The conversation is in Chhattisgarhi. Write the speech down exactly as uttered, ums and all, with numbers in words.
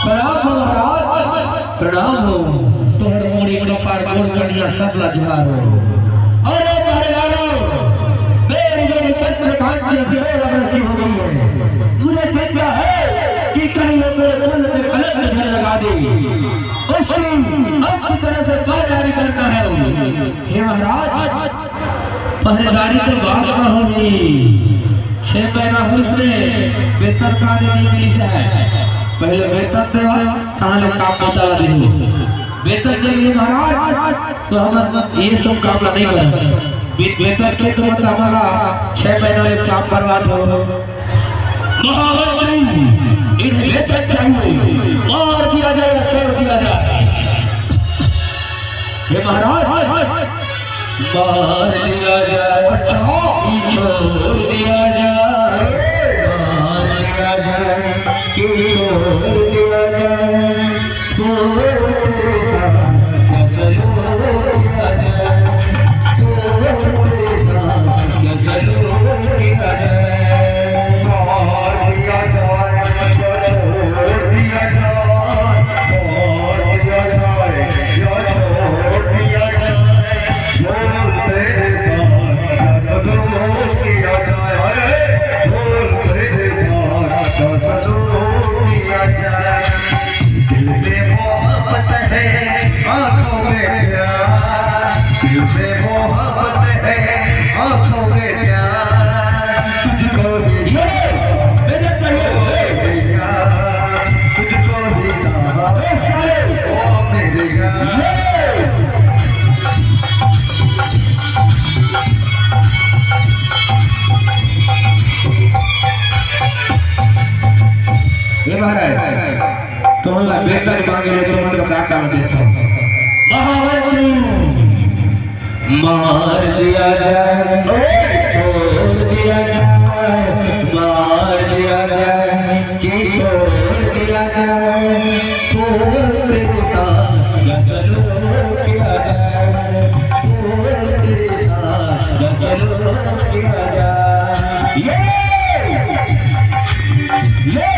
प्रणाम हो महाराज, प्रणाम हो। तोहर मुड़ी कपार गोड़ कनिया सब ला जोहार हो। अरे तारे लालो, मेरी जो पत्र काट के बिलोर अगर ऐसी हो गई है, मुझे चिंता है कि कहीं वो तेरे कुल में कलंक झन लगा दे। उसकी अच्छी तरह से कार्यवाही करता है। हे महाराज, पहरेदारी तो बात ना होगी। छह महीना हुई से वेतन का नहीं मिली से है। पहले वेतन देवा, ताहले काम बता दे। वेतन जब ये महाराज, तो हम ये सब काम ला नहीं करब। बे-, वेतन के तो मत हमारा छह महीना में काम बर्बाद हो। महामंत्री, इन्हें वेतन चाहिए, मार दिया जाए, छोड़ दिया जाए। हे महाराज, मार दिया जाए, अच्छा। छोड़ दिया जाए, मार दिया जाए, कि छोड़ दिया जाए। दिल में मोहब्बत है, आंखों में प्यार। दिल में मोहब्बत है, आंखों में प्यार। तुझको भी ये, मेरे सही है। तुझको भी कहा, ओ मेरे यार। ये। ये महाराज, तोहन ला वेतन मांगे ले, तोहन ला का काम देथव? महामंत्री, मार दिया जाए, छोड़ दिया जाए, मार दिया जाए, कि छोड़ दिया जाए, छोड़ तेरे साथ गजलों की अदा, छोड़ तेरे साथ गजलों की अदा। ये! ये!